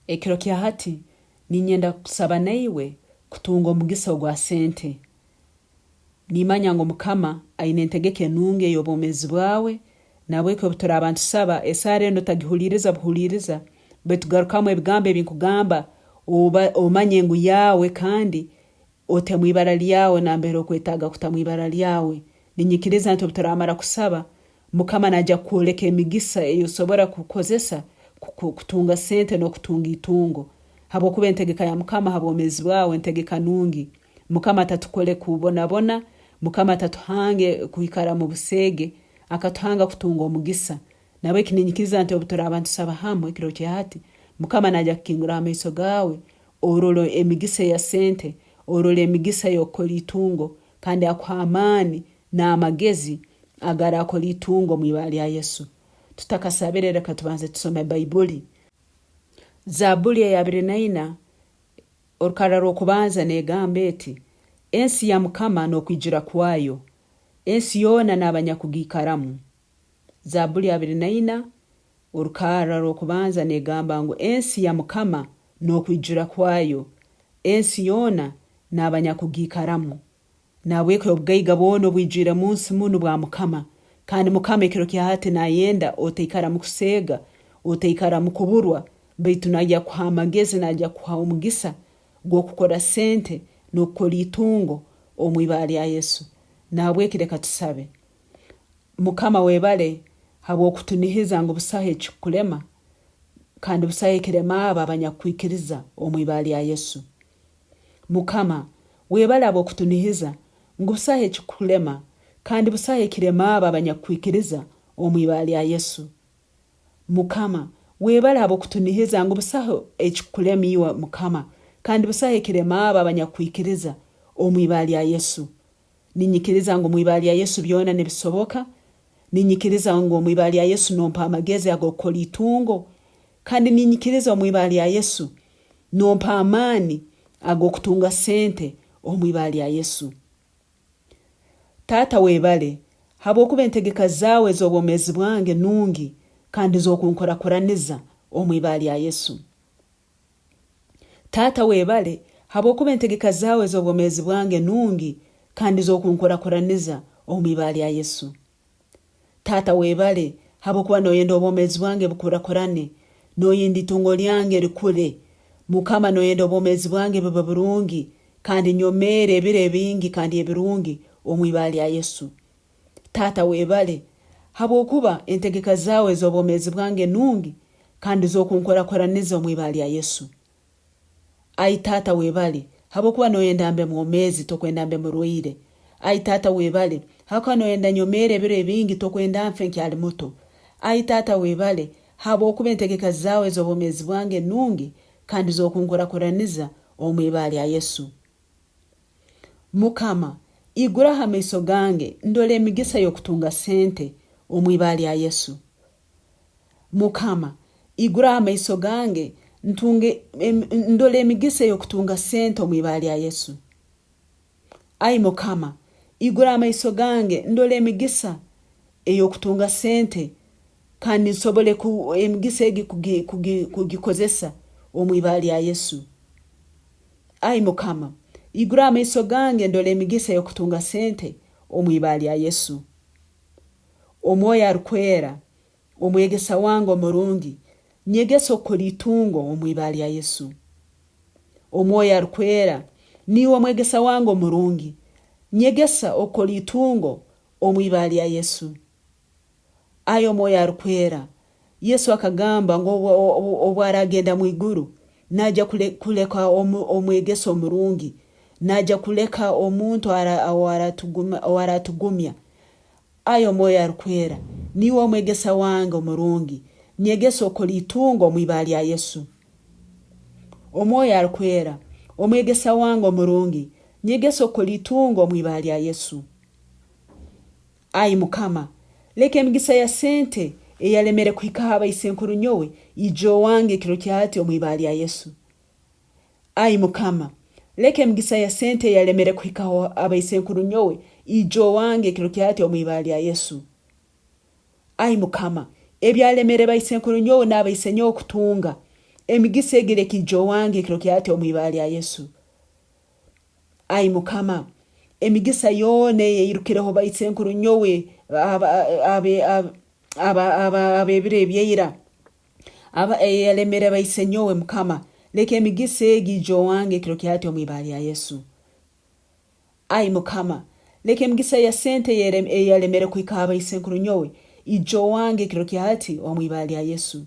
Ekiro kya hati niinyenda kusaba naiwe kutunga omugisa ogwa sente. Nimanya ngu Mukama aine entegeka enungi ey'obwomeezi bwawe, nahabweki obu turaaba nitusaba, esaara enu otagihuliiriza buhuliiriza, baitu garukamu ebigambo ebi nkugamba omanye ngu yaawe kandi otemu ibara lyawe nambere okwetaaga kutamu ibara lyawe. Ninyikiriza nti obu turamara kusaba, Mukama naija kukwoleka emigisa ei osobora kukozesa kutunga sente n'okutunga itungo. Habwokuba entegeka ya Mukama ha bwomeezi bwawe ntegeka nungi. Mukama atatukole kubonabona, Mukama atatuhange kwikara mu buseege, akatuhanga kutunga omugisa. Nahabweki ninyikiriza nti obu turaaba nitusaba hamu ekiro kya hati, Mukama naija kukinguraho amaiso gaawe orole emigisa eya sente, orole emigisa ey'okukora itungo, kandi akuhe amaani n'amagezi agarakora itungo omu ibara lya Yesu. Tutakasabire leka tubanze tusome Baibuli. Zabuli eya abiri naina orukarra rw'okubanza negamba eti, Ensi ya Mukama n'okwijura kwayo, ensi yoona n'abanyakugiikaramu. Zabuli 24 orukarra rw'okubanza negamba ngu ensi ya Mukama n'okwijura kwayo, ensi yoona n'abanyakugiikaramu. Nahabweki obugaiga bwona obwijwire munsi munu bwa Mukama, kandi Mukama ekiro kya hati nayenda otaikara mukuseega, otaikara mukuburwa, baitu naija kukuha amagezi, naija kukuha omugisa gw'okukora sente n'okukora itungo omu ibara lya Yesu. Nahabweki leka tusabe. Mukama webale habw'okutunihiza ngu busaho ekikukulema kandi busaho ekirema abo abanyakukwikiriza omu ibara lya Yesu. Mukama, webale habw'okutunihiza ngu busaho ekikukulema kandi busaho ekirema abo abanyakukwikiriza omu ibara lya Yesu. Mukama, webale habw'okutunihiza ngu busaho ekikukulema iwe Mukama kandi busaho ekirema abo abanyakukwikiriza omu ibara lya Yesu. Ninyikiriza ngu omu ibara lya Yesu byona nibisoboka. Ninyikiriza ngu omu ibara lya Yesu nompa amagezi ag'okukora itungo. Kandi ninyikiriza omu ibara lya Yesu nompa amaani ag'okutunga sente omu ibara lya Yesu. Taata webale habwokuba entegeka zaawe ez'obwomeezi bwange nungi kandi z'okunkurakuraniza omu ibara lya Yesu. Taata webale habwokuba entegeka zaawe ez'obwomeezi bwange nungi kandi z'okunkurakuraniza omu ibara lya Yesu. Taata webale habwokuba noyenda obwomeezi bwange bukurakurane, noyenda itungo lyange rikure. Mukama noyenda obwomeezi bwange bube burungi kandi nyomeere ebiro ebingi kandi ebirungi omu ibara lya Yesu. Taata webale habwokuba entegeka zaawe ez'obwomeezi bwange nungi kandi z'okunkurakuraniza omu ibara lya Yesu. Ai Taata webale habwokuba noyenda mbe mwomeezi tokwenda mbe murwaire. Ai Taata webale habwokuba noyenda nyomeere ebiro ebingi tokwenda nfe nkyali muto. Ai Taata webale habwokuba entegeka zaawe ez'obwomeezi bwange nungi kandi z'okunkurakuraniza omu ibara lya Yesu. Mukama, iguraho amaiso gange ndole emigisa y'okutunga sente omu ibara lya Yesu. Mukama, iguraho amaiso gange ntunge ndole emigisa ey'okutunga sente omu ibara lya Yesu. Ai Mukama, igura amaiso gange ndole emigisa ey'okutunga sente kandi nsobole emigisa egi kugikozesa omu ibara lya Yesu. Ai Mukama, igura amaiso gange ndole emigisa ey'okutunga sente omu ibara lya Yesu. Omwoyo Arukwera, omwegesa wange omurungi, nyegesa okukora itungo omu ibara lya Yesu. Omwoyo Arukwera, niiwe omwegesa wange omurungi, nyegesa okukora itungo omu ibara lya Yesu. Ai Omwoyo Arukwera, Yesu akagamba ngu obu aragenda mwiguru, naija kuleka omwegesa omurungi, naija kuleka omuntu owaratugumya. Ai Omwoyo Arukwera, niiwe omwegesa wange omurungi, nyegesa okukora itungo omu ibara lya Yesu. Omwoyo Arukwera, omwegesa wange omurungi, nyegesa okukora itungo omu ibara lya Yesu. Ai Mukama, leka emigisa ya sente eyalemere kuhikaho abaisenkuru nyowe ije owange ekiro kya hati omu ibara lya Yesu. Ai Mukama, leka emigisa ya sente eyalemere kuhikaho abaisenkuru nyowe ije owange ekiro kya hati omu ibara lya Yesu. Ai Mukama, ebyalemere baisenkuru nyowe n'abaisenyowe kutunga, Emigisa egi leka ije owange ekiro kya hati omu ibara lya Yesu. Ai Mukama, emigisa yoona eyeirukireho baisenkuru nyowe ab'ebiro ebyaira, eyalemere baisenyowe, Mukama, leka emigisa egi ije owange ekiro kya hati omu ibara lya Yesu. Ai Mukama, leka emigisa ya sente eyalemere kuhika ha baisenkuru nyowe ije owange ekiro kya hati omu ibara lya Yesu.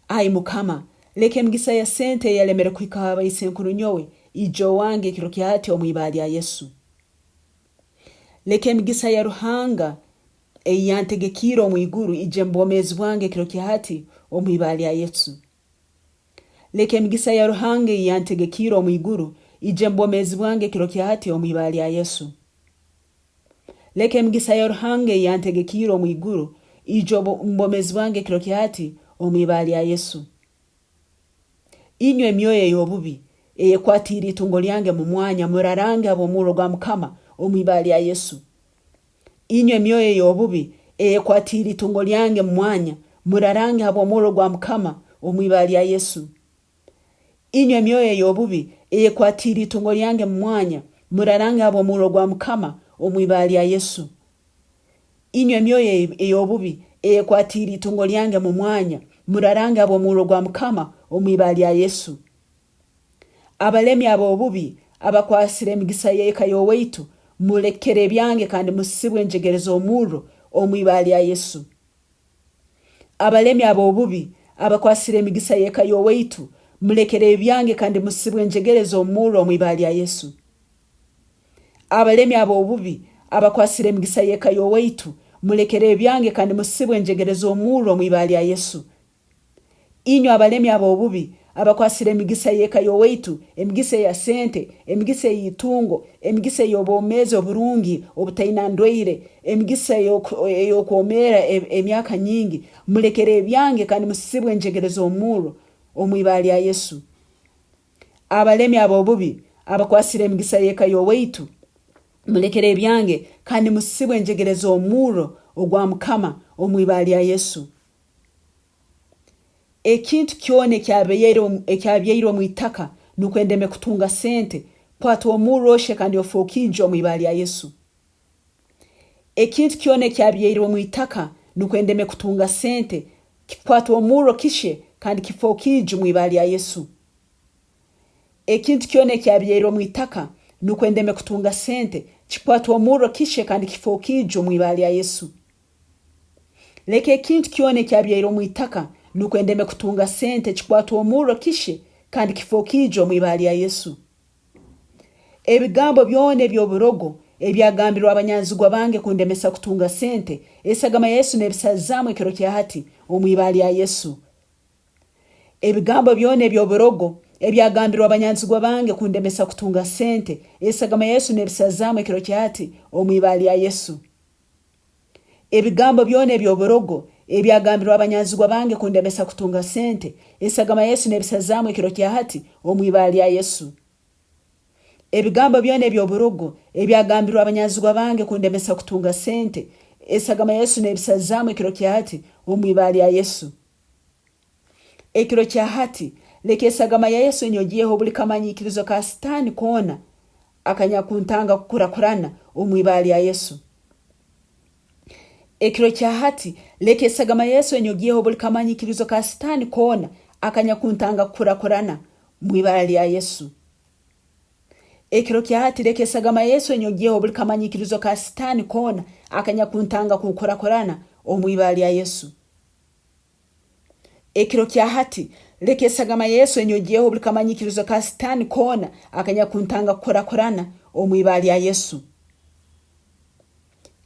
Ai Mukama, leka emigisa ya sente eyalemere kuhika ha baisenkuru nyowe ije owange ekiro kya hati omu ibara lya Yesu. Leka emigisa ya Ruhanga ei yantegekiire omu iguru ije mu bwomeezi bwange ekiro kya hati omu ibara lya Yesu. Leka emigisa ya Ruhanga ei yantegekiire omu iguru ije mu bwomeezi bwange ekiro kya hati omu ibara lya Yesu. Leka emigisa ya Ruhanga ei yantegekiire omu iguru ije omu bwomeezi bwange ekiro kya hati omu ibara lya Yesu. Inywe emyoyo ey'obubi eyekwatiire itungo lyange mu mwanya murarange habw'omurro gwa Mukama omu ibara lya Yesu. Inywe emyoyo ey'obubi eyekwatiire itungo lyange mu mwanya murarange habw'omurro gwa Mukama omu ibara lya Yesu. Inywe emyoyo ey'obubi eyekwatiire itungo lyange mu mwanya, murarange habw'omurro gwa Mukama omu ibara lya Yesu. Inywe emyoyo ey'obubi eyekwatiire itungo lyange mu mwanya, murarange habw'omurro gwa Mukama omu ibara lya Yesu. Abalemi ab'obubi abakwasire emigisa y'eka y'owaitu, mulekere ebyange kandi musibwe enjegere z'omurro omu ibara lya Yesu. Abalemi ab'obubi abakwasire emigisa y'eka y'owaitu, mulekere ebyange kandi musibwe enjegere z'omurro omu ibara lya Yesu. Abalemi ab'obubi abakwasire emigisa y'eka y'owaitu, mulekere ebyange kandi musibwe enjegere z'omurro omu ibara lya Yesu. Inywe abalemi ab'obubi abakwasire emigisa y'eka y'owaitu, emigisa eya sente, emigisa ey'itungo, emigisa ey'obwomeezi oburungi obutaina ndwaire, emigisa ey'okwomeera emyaka nyingi, mulekere ebyange kandi musibwe enjegere z'omurro omu ibara lya Yesu. Abalemi ab'obubi abakwasire emigisa y'eka y'owaitu, mulekere ebyange kandi musibwe enjegere z'omurro ogwa Mukama omu ibara lya Yesu. Ekintu kyona ekyabyairwe omu itaka nukwo endeme kutunga sente, kwata omurro ohye kandi ofooke iju omu ibara lya Yesu. Ekintu kyona ekyabyairwe omu itaka nukwo endeme kutunga sente, kikwate omurro kihye kandi kifooke iju mu ibara lya Yesu. Ekintu kyona ekyabyairwe omu itaka nukwo endeme kutunga sente, kikwate omurro kihye kandi kifooke iju omu ibara lya Yesu. Leka ekintu kyona ekyabyairwe omu itaka nukwo endeme kutunga sente kikwatwe omurro kihye kandi kifooke iju omu ibara lya Yesu. Ebigambo byona eby'oburogo ebyagambirwe abanyanzigwa bange kundemesa kutunga sente, esagama ya Yesu n'ebisazaamu ekiro kya hati omu ibara lya Yesu. Ebigambo byona eby'oburogo ebyagambirwe abanyanzigwa bange kundemesa kutunga sente, esagama ya Yesu n'ebisazaamu ekiro kya hati omu ibara lya Yesu. Ebigambo byona eby'oburogo ebyagambirwe abanyanzigwa bange kundemesa kutunga sente, esagama ya Yesu n'ebisazaamu ekiro kya hati omu ibara lya Yesu. Ebigambo byona eby'oburogo ebyagambirwe abanyanzigwa bange kundemesa kutunga sente, esagama ya Yesu n'ebisazaamu ekiro kya hati omu ibara lya Yesu. Ekiro kya hati, leka esagama ya Yesu enyogyeho buli kamanyiikirizo ka Sitaani koona akanyakuntanga kukurakurana omu ibara lya Yesu. Ekiro kya hati, leka esagama ya Yesu enyogyeho buli kamanyiikirizo ka Sitaani koona akanyakuntanga kukurakurana mu ibara lya Yesu. Ekiro kya hati, leka esagama ya Yesu enyogyeho buli kamanyiikirizo ka Sitaani koona akanyakuntanga kukurakurana omu ibara lya Yesu. Ekiro kya hati, leka esagama ya Yesu enyogyeho buli kamanyiikirizo ka Sitaani koona akanyakuntanga kukurakurana omu ibara lya Yesu.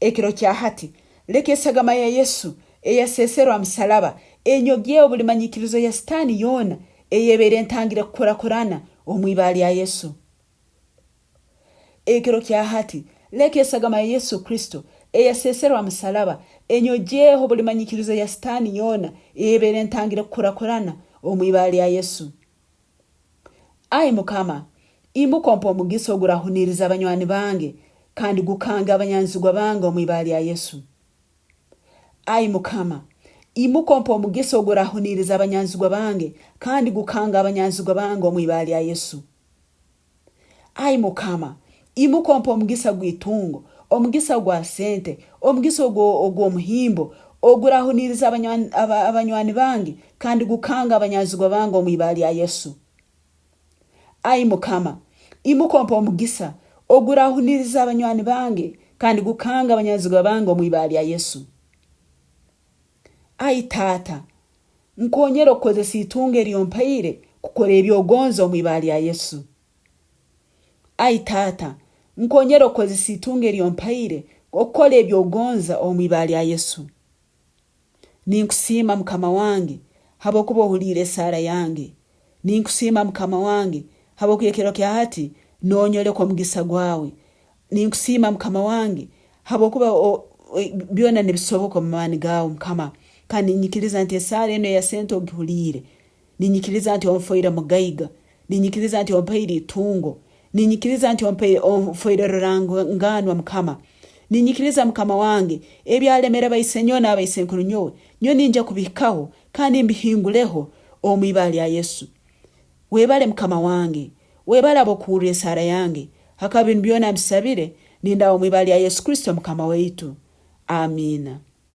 Ekiro kya hati, leka esagama ya Yesu eyaseeserwe ha musalaba enyogyeho buli manyiikirizo ya Sitaani yoona eyebaire entangire kukurakurana omu ibara lya Yesu. Ekiro kya hati, leka esagama ya Yesu Kristo eyaseeserwe ha musalaba enyogyeho buli manyikirizo ya Sitaani yoona eyebaire entangire kukurakurana omu ibara lya Yesu. Ai Mukama, imuka ompe omugisa ogurahuniiriza abanywani bange kandi gukange abanyanzigwa bange omu ibara lya Yesu. Ai Mukama, Imuka ompe omugisa ogurahuniiriza abanyanzigwa bange kandi gukanga abanyanzigwa bange omu ibara lya Yesu. Ai Mukama, imuka ompe omugisa gw'itungo, omugisa gwa sente, omugisa ogw'omuhimbo ogurahuniiriza abanywani bange kandi gukanga abanyanzigwa bange omu ibara lya Yesu. Ai Mukama, imuka ompe omugisa ogurahuniiriza abanywani bange kandi gukanga abanyanzigwa bange omu ibara lya Yesu. Ai Taata, nkonyera okukozesa itungo eryompaire kukora ebyogonza omu ibara lya Yesu. Ai Taata, nkonyera okukozesa itungo eryompaire okukora ebyogonza omu ibara lya Yesu. Ninkusiima Mukama wange habwokuba ohuliire esaara yange. Ninkusiima Mukama wange habwokuba ekiro kya hati nonyoleka omugisa gwawe. Ninkusiima Mukama wange habwokuba byona nibisoboka omu maani gaawe Mukama. Kandi ninyikiriza nti esaara enu eya sente ogihuliire. Ninyikiriza nti onfoire mugaiga. Ninyikiriza nti ompaire itungo. Ninyikiriza nti onfoire ruranganwa Mukama. Ninyikiriza Mukama wange ebyalemere baisenyowe n'abaisenkuru nyowe, nyowe ninyija kubihikaho kandi mbihinguleho omu ibara lya Yesu. Webale Mukama wange. Webale habw'okuhurra esaara yange. Hakaba binu byona mbisabire nindaba omu ibara lya Yesu Kristo Mukama waitu. Amiina.